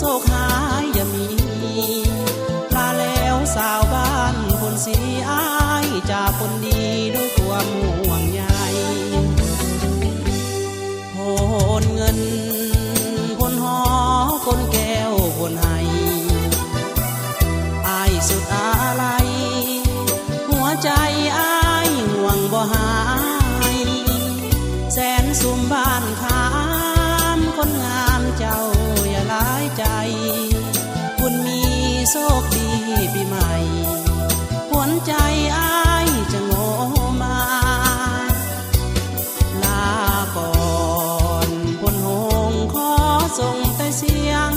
ໂຊກຮ້າຍຢ່າມີ ລາແລ້ວຊາວບ້ານຄົນສີ ອ້າຍຈາກຄົນດີດ້ວຍຄວາມຫ່ວງໃຍ. ໂພນເງິນ ໂພນຫໍ ໂພນແກ້ວ ໂພນໄຫ ອ້າຍສຸດອາໄລ ຫົວໃຈອ້າຍຫ່ວງບໍ່ຫາຍ ແສນຊຸມບ້ານຂາມ ຄົນງາມເຈົ້າຢ່າຫຼາຍໃຈ ບຸນມີໂຊກດີປີໃໝ່ ຂວັນໃຈອ້າຍຈະໂງມາ. ລາກ່ອນຄົນໂຮງ ຂໍສົ່ງແຕ່ສຽງ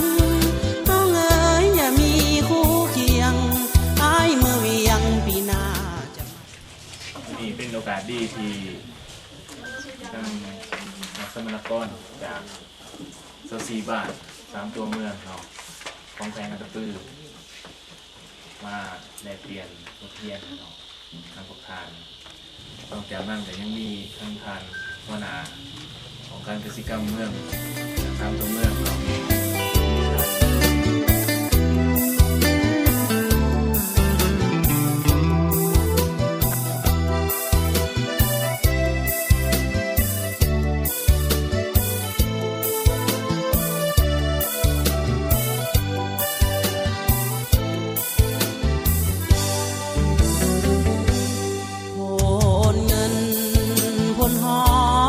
ນ້ອງເອີຍຢ່າມີຄູ່ຄຽງ ອ້າຍເມືອວຽງປີໜ້າຈະມາ. ນີ້ເປັນໂອກາດດີທີ່ທາງນັກສຳມະນາກອນຈາກຊາວສີ່ບ້ານ ສາມຕົວເມືອງເນາະ ຂອງແຂວງອັດຕະປື ມາແລກປ່ຽນບົດຮຽນເນາະ ທາງພວກທ່ານ. ນອກຈາກນັ້ນກໍຍັງມີທາງທ່ານຫົວໜ້າ ຂອງການກະສິກຳເມືອງ ຈາກສາມຕົວເມືອງເນາະ. ໂພນເງິນ ໂພນຫໍ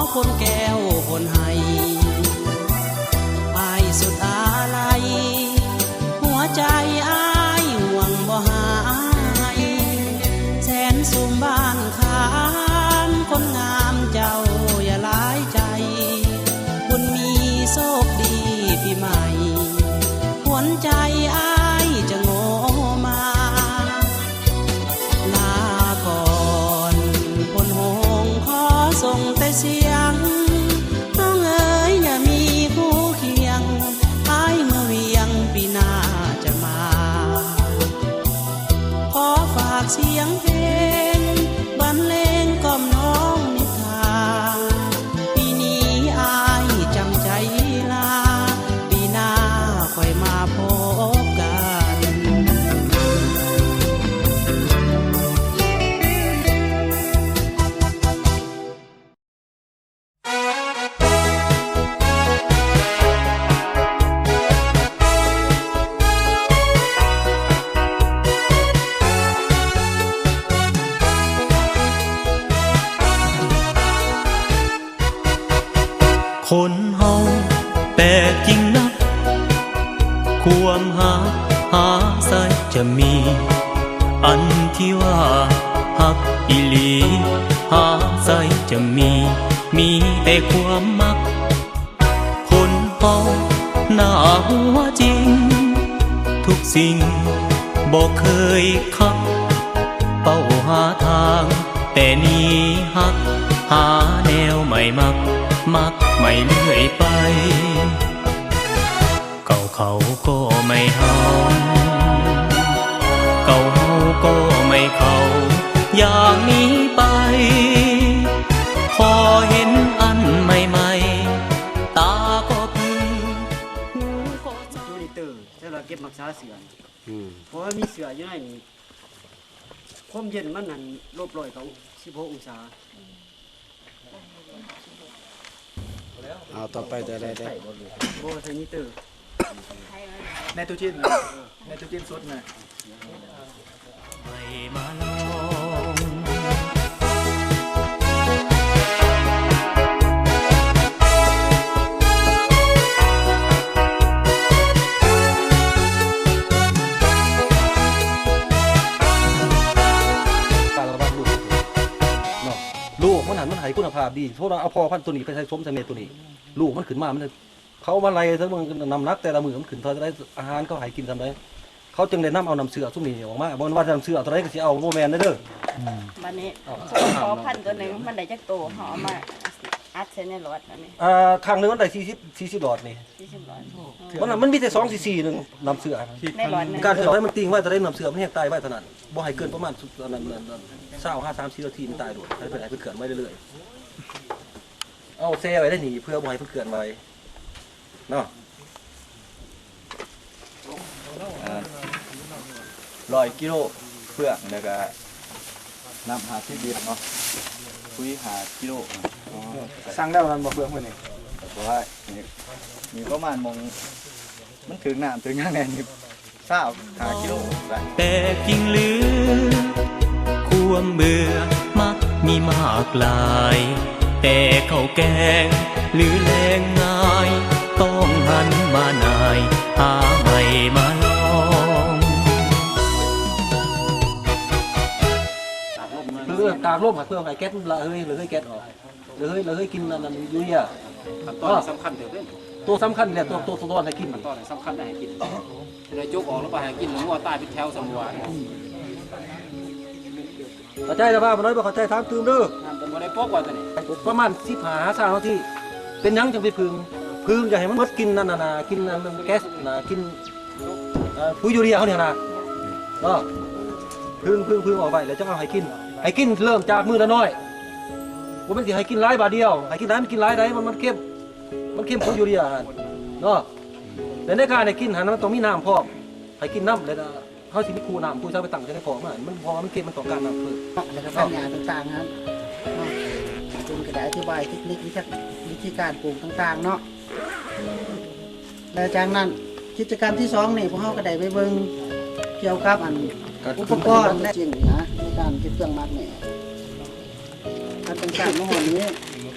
ໂພນແກ້ວ ໂພນໄຫ ອ້າຍສຸດອາໄລ ຫົວໃຈອ້າຍຫ່ວງບໍ່ຫາຍ ແສນຊຸມບ້ານຂາມ ຄົນງາມເຈົ້າຢ່າຫຼາຍໃຈ ບຸນມີໂຊກດີປີໃໝ່ ຂວັນໃຈອ້າຍຈະໂງມາ. ລາກ່ອນຄົນໂຮງ ຂໍສົ່ງແຕ່ສຽງ ນ້ອງເອີຍຢ່າມີຄູ່ຄຽງ ອ້າຍເມືອວຽງປີໜ້າຈະມາ. ຂໍຝາກສຽງເພງ ບັນເລງກ່ອມນ້ອງນິທາ ປີນີ້ອ້າຍຈຳໃຈລາ ປີໜ້າຄ່ອຍມາພົບກັນ. ຄົນເຮົາແປກຈິງນະ ຄວາມຮັກຫາໃສຈະມີ ອັນທີ່ວ່າຮັກອີ່ຫຼີ ຫາໃສຈະມີ ມີແຕ່ຄວາມມັກ. ຄົນເຮົາໜ້າຫົວຈິງ ທຸກສິ່ງບໍ່ເຄີຍຄັກ ເປົ້າຫາທາງແຕ່ໜີຮັກ ຫາແນວໃໝ່ມັກ ມັກໃໝ່ເລື້ອຍໄປ. ເກົ່າເຂົາກໍໃໝ່ເຮົາ ເກົ່າເຮົາກໍໃໝ່ເຂົາ ຢ່າງນີ້ໄປ ພໍເຫັນອັນໃໝ່ໆ ຕາກໍພຶ້ງ ຫູກໍ ໂຈນິເຕີ ໃຊ້ວ່າເກັບຮັກສາເສື້ອ ອືມ ເພາະວ່າມີເສື້ອຢູ່ໃນນີ້ ຄວາມເຢັນມັນນັ້ນ ລົບຮ້ອຍເກົ້າສິບຫົກອົງສາ. ເອົາ ຕໍ່ໄປແຕ່ໃດເດ້? ບໍ່ ໃສ່ມິເຕີ ໄນໂຕຣເຈນນະ ໄນໂຕຣເຈນສົດນະ. ການລະບາດລູກເນາະ ລູກມັນຫັ້ນມັນໃຫ້ຄຸນນະພາບດີ ສົມມຸດວ່າເອົາພໍ່ພັນໂຕນີ້ໄປໃສ່ສົມໃສ່ແມ່ໂຕນີ້ ລູກມັນຂຶ້ນມາ ມັນ ເຂົາມາໄລ່ເບິ່ງນ້ຳໜັກແຕ່ລະມື້ມັນຂຶ້ນເທົ່າໃດ ອາຫານເຂົາໃຫ້ກິນສ່ຳໃດ ເຂົາຈຶ່ງໄດ້ນຳເອົານ້ຳເຊື້ອຊຸມນີ້ອອກມາ ບໍ່ແມ່ນວ່ານ້ຳເຊື້ອເທົ່າໃດກໍຊິເອົາ ບໍ່ແມ່ນເດີ. ບັດນີ້ ເອົາ ພໍພັນຕົວໜຶ່ງມັນໄດ້ຈັກໂຕ ເຮົາເອົາມາອັດໃສ່ໃນຫຼອດອັນນີ້ ເອີ ຄັ້ງໜຶ່ງມັນໄດ້ສີ່ສິບ ສີ່ສິບຫຼອດນີ້ ສີ່ສິບຫຼອດ ມັນ ມັນມີແຕ່ສອງຊີຊີໜຶ່ງ ນ້ຳເຊື້ອ ໃນຫຼອດໜຶ່ງ ການທີ່ເອົາໃຫ້ມັນຕິ່ງໄວ້ເທົ່າໃດ ນ້ຳເຊື້ອມັນແຮງຕາຍໄວເທົ່ານັ້ນ ບໍ່ໃຫ້ເກີນປະມານຊາວຫາສາມສິບນາທີ ມັນຕາຍໂລດ ໃຫ້ເພິ່ນ ໃຫ້ເພິ່ນເຄື່ອນໄຫວເລື້ອຍໆ ເອົາແຊ່ໄວ້ໄດ້ນີ້ ເພື່ອບໍ່ໃຫ້ເພິ່ນເຄື່ອນໄຫວ ເນາະ. ຮ້ອຍກິໂລເຟືອງ ແລ້ວກະນ້ຳຫ້າສິບລິດເນາະ ປຸຍຫ້າກິໂລ. ສັ່ງແລ້ວແມ່ນບໍ່ເຟືອງມື້ນີ້? ແຕ່ວ່ານີ້ ນີ້ປະມານໝ່ອງມັນຖືກນ້ຳຖືກຫຍັງແດ່ນີ້ ຊາວຫ້າກິໂລໄດ້. ແຕ່ກິ່ງລື ຄວາມເບື່ອມັກມີມາກຫຼາຍ ແຕ່ເຂົ້າແກງລືແລງງ່າຍ ຕ້ອງຫັນມາໜ່າຍ ຫາໃໝ່ມາລອງ. ເພື່ອຕາກລົມ ເພື່ອໃຫ້ແກັດມັນລະເຫີຍ ລະເຫີຍແກັດອອກ ລະເຫີຍ ລະເຫີຍກິ່ນອັນນັ້ນຢູເຣຍ. ຂັ້ນຕອນນີ້ສຳຄັນເຕີບເດ້. ໂຕສຳຄັນແຫຼະ ໂຕ ໂຕ ໂຕຕອນໃຫ້ກິນ ຂັ້ນຕອນນີ້ສຳຄັນໃຫ້ກິນ. ຈະໄດ້ຈົກອອກແລ້ວກໍໃຫ້ກິນ ງົວຕາຍເປັນແຖວຊະໝ່ວນ. ເຂົ້າໃຈແລ້ວບໍ່? ບໍ່ເຂົ້າໃຈຖາມຕື່ມເດີ. ບໍ່ໄດ້ປົກວ່າຕົວນີ້ ປະມານສິບຫ້າຫາຊາວນາທີ. ເປັນຫຍັງຈັ່ງໄປຜຶ່ງ? ຜຶ່ງຢາກໃຫ້ມັນໝົດກິ່ນນັ້ນນະ ກິ່ນອັນນັ້ນແກັດນະ ກິ່ນ ເອີ ປຸຍຢູເຣຍເຮົານີ້ນະເນາະ. ຜຶ່ງ ຜຶ່ງ ຜຶ່ງອອກໄປ ແລ້ວຈັ່ງເອົາໃຫ້ກິນ. ໃຫ້ກິນເລີ່ມຈາກມື້ລະໜ້ອຍ ບໍ່ແມ່ນຊິໃຫ້ກິນຫຼາຍບາດດຽວ. ໃຫ້ກິນຫຼາຍ ມັນກິນຫຼາຍໄດ໋ ມັນ ມັນເຄັມ ມັນເຄັມປຸຍຢູເຣຍຫັ້ນເນາະ. ແລະໃນການໃຫ້ກິນຫັ້ນ ມັນຕ້ອງມີນ້ຳພ້ອມ ໃຫ້ກິນນ້ຳ ແລ້ວເຮົາຊິມີຄູນ້ຳ ຄູເຮົາໄປຕັ້ງໃສ່ໃນຄອກມັນ ມັນ ເພາະວ່າມັນເຄັມ ມັນຕ້ອງການນ້ຳເພີ່ມ. ແລ້ວກໍປັນຫຍ້າຕ່າງໆຫັ້ນເນາະ ເພິ່ນກໍໄດ້ອະທິບາຍເຕັກນິກວິທີ ວິທີການປູກຕ່າງໆເນາະ. ແລະຈາກນັ້ນ ກິດຈະກຳທີສອງນີ້ ພວກເຮົາກໍໄດ້ໄປເບິ່ງກ່ຽວກັບອັນ ການ ອຸປະກອນ ແລະ ຈິງນະ ໃນການເຮັດເຄື່ອງໝາກແໝ້. ຄັນເປັນການມາຮອດນີ້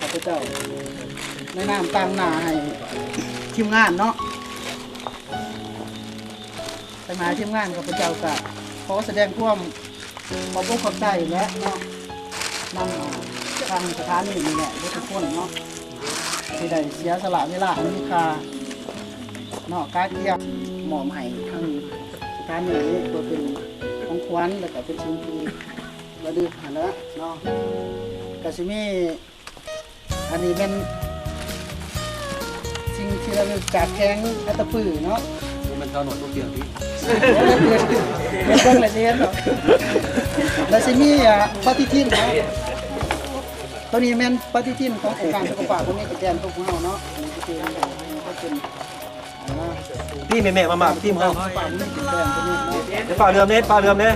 ຂ້າພະເຈົ້າໃນນາມຕາງໜ້າໃຫ້ທີມງານເນາະ ຕາງໜ້າທີມງານ ຂ້າພະເຈົ້າກໍຂໍສະແດງຄວາມຂອບອົກຂອບໃຈແຫຼະເນາະ ນຳ ທາງສະຖານີນີ້ແຫຼະ ເບິດທຸກຄົນເນາະ ທີ່ໄດ້ເສຍສະຫຼະເວລາອັນມີຄ່າເນາະ ກະກຽມມອບໃຫ້ທາງສະຖານີນີ້ ເພື່ອເປັນຂອງຂວັນ ແລ້ວກໍເປັນສິ່ງທີ່ ລະລຶກຫັ້ນແຫຼະເນາະ. ກະຊິມີ ອັນນີ້ແມ່ນສິ່ງທີ່ລະລຶກຈາກແຂວງອັດຕະປືເນາະ. ບໍ່ແມ່ນຊາວໜ້ອຍຕົວກຽງຕິ ເບິ່ງແລ້ວຊິເຫັນເນາະ. ແລ້ວຊິມີ ອາ ປະຕິທິນເນາະ. ໂຕນີ້ແມ່ນປະຕິທິນຂອງອົງການສຸຂະພາບ ພວກນີ້ກໍແທນພວກເຮົາເນາະ. ອັນນີ້ກໍຄື ອັນນີ້ກໍເປັນ ນີ້ແມ່ໆ ມາໆ ທີມເຮົາ ໄປຝາກເລື່ອມແດ່ ຝາກເລື່ອມແດ່.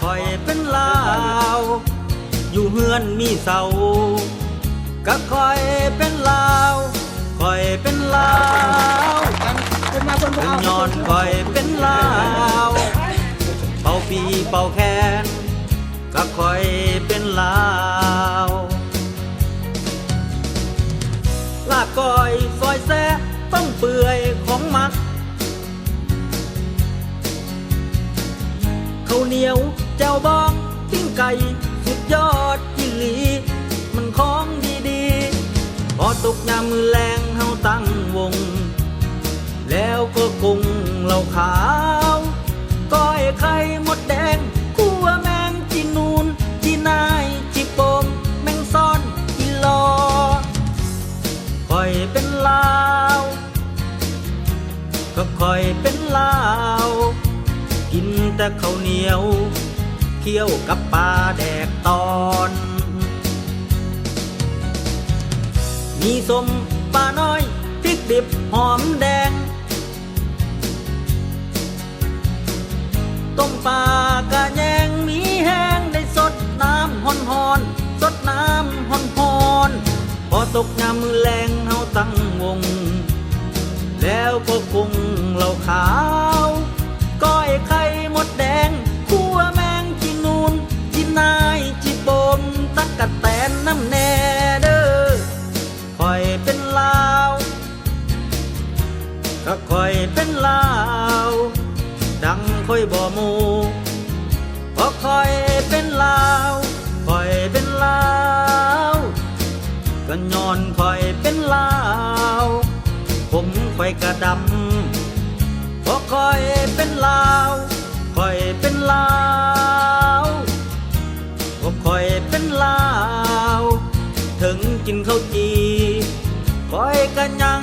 ຂ້ອຍເປັນລາວ ຢູ່ເຮືອນມີເຊົາ ກະຂ້ອຍເປັນລາວ ຂ້ອຍເປັນລາວ ຍ້ອນຂ້ອຍເປັນລາວ ເປົ່າປີເປົ່າແຄນ ກະຂ້ອຍເປັນລາວ ລາບກ້ອຍຊອຍແຊະ ຕົ້ມເປື່ອຍຂອງມັກ ເຂົ້າໜຽວແຈ່ວບອງ ປີ້ງໄກ່ສຸດຍອດອີ່ຫຼີ ມັນຂອງດີໆ ພໍຕົກຍາມມື້ແລງເຮົາຕັ້ງວົງ ແລ້ວກໍກົງເຫຼົ້າຂາວ ກ້ອຍໄຂ່ມົດແດງ ຂົ້ວແມງຈີນູນ ຈີນາຍ ຈີໂປ່ງ ແມງຊອນ ອີ່ຫຼໍ່ ຂ້ອຍເປັນລາວ ກໍຂ້ອຍເປັນລາວ ກິນແຕ່ເຂົ້າໜຽວ ຂ້ຽວກັບປາແດກຕອນ ມີສົ້ມປານ້ອຍ ພິກດິບຫອມແດງ ຕົ້ມປາກະແຍງມີແຮງ ໄດ້ສົດນ້ຳຮ້ອນໆ ສົດນ້ຳຮ້ອນໆ ພໍຕົກຍາມມື້ແລງເຮົາຕັ້ງວົງ ແລ້ວກໍກົງເຫຼົ້າຂາວ ກ້ອຍໄຂ່ມົດແດງ ຂົ້ວແມງຈີນູນ ຈີນາຍ ຈີໂປ່ງ ຕັກກະແຕນນຳແດ່ເດີ ຂ້ອຍເປັນລາວ ກໍຂ້ອຍເປັນລາວ ດັງຂ້ອຍບໍ່ໝູ່ ເພາະຂ້ອຍເປັນລາວ ຂ້ອຍເປັນລາວ ກໍຍ້ອນຂ້ອຍເປັນລາວ ຜົມຂ້ອຍກະດຳ ເພາະຂ້ອຍເປັນລາວ ຂ້ອຍເປັນລາວ ພວກຂ້ອຍເປັນລາວ ເຖິງກິນເຂົ້າຈີ່ ຂ້ອຍກະຍັງ